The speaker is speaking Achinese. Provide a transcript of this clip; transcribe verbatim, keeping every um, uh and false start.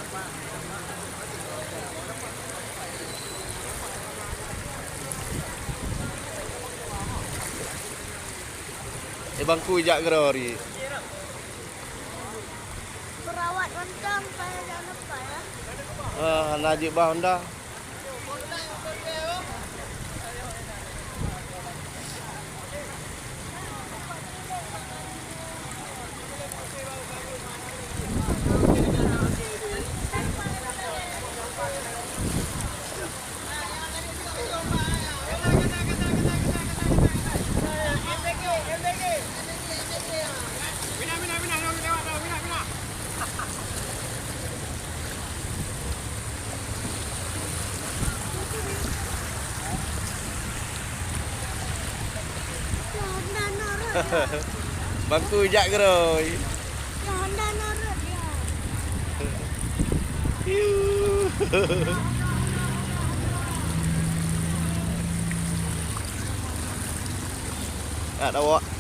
Eh, bangku jak keudroe. Perawat mantong, payah jak leupah, ya. Ah, hana jeuet bah Honda. Bangku jak keudroe. Yuh. Nak awak.